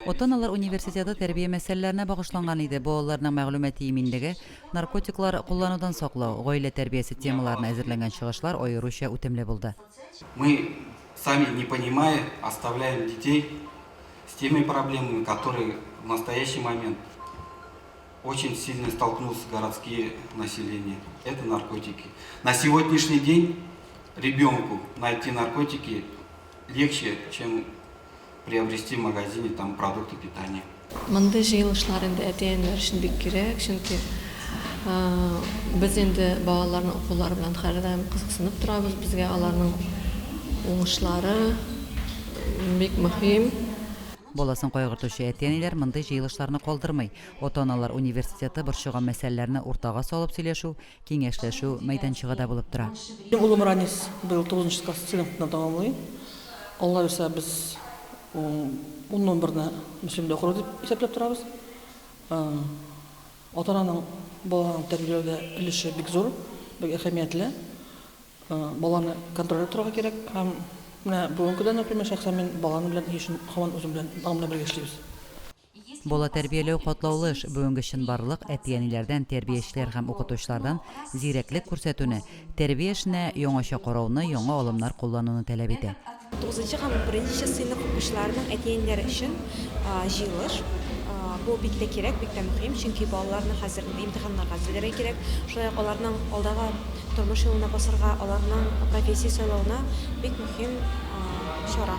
Ата-аналар университеты тәрбия мәсьәләләренә багышланган иде, балаларның мәгълүмати иминлеге, наркотиклар кулланудан саклау, гаилә тәрбиясе темаларына әзерләнгән чыгышлар аеруча үтемле булды. Мы сами не понимая оставляем детей с теми проблемами, которые в настоящий момент очень сильно столкнулся городские население. Это наркотики. На сегодняшний день ребенку найти наркотики легче, чем приобрести в магазине там продукты питания. Мондый җыелышлар инде әти-әниләр өчен бик кирәк, чөнки без инде балаларның укулары белән һәрдаим кызыксынып торабыз, безгә аларның уңышлары бик мөһим. Баласын кайгыртучы әти-әниләр мондый җыелышларны калдырмый. Ата-аналар университеты борчыган мәсьәләләрне уртага салып сөйләшү, киңәшләшү мәйданчыгы да булып тора. Минем улым Ранис быел тугызынчы класс сыйныфны тәмамлый. Алла бирсә, без ун номерны Мөслимдә укырбыз дип исәпләп торабыз. Ата-ананың баланы тәрбияләүдә өлеше бик зур, бик әһәмиятле. Баланы контрольдә торырга кирәк һәм менә бүгенге көндә, например, шәхсән мин баланы белән өй эшен һаман үзем белән, аның белән бергә эшлибез. Бала тәрбияләү катлаулы эш. Бүгенге чынбарлык әти-әниләрдән, тәрбиячеләр һәм укытучылардан зирәклек күрсәтүне, тәрбия эшенә яңача карауны, яңа алымнар куллануны таләп итә. Тугызынчы һәм унберенче сыйныф укучыларының әти-әниләре өчен җыелыш. Бу бик тә кирәк, бик тә мөһим, чөнки балаларны хәзер инде имтиханнарга әзерләргә кирәк. Шулай ук аларның алдагы тормыш юлына басарга, аларның профессия сайлавына бик мөһим чара.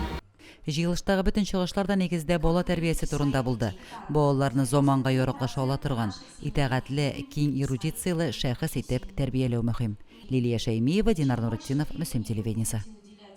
Җыелыштагы бөтен чыгышлар да нигездә бала тәрбиясе турында булды. Балаларны заманга яраклаша ала торган, итагатьле, киң эрудицияле шәхес итеп тәрбияләү мөһим. Лилия Шәймиева, Динар Нуретдинов, Мөслим телевидениесе.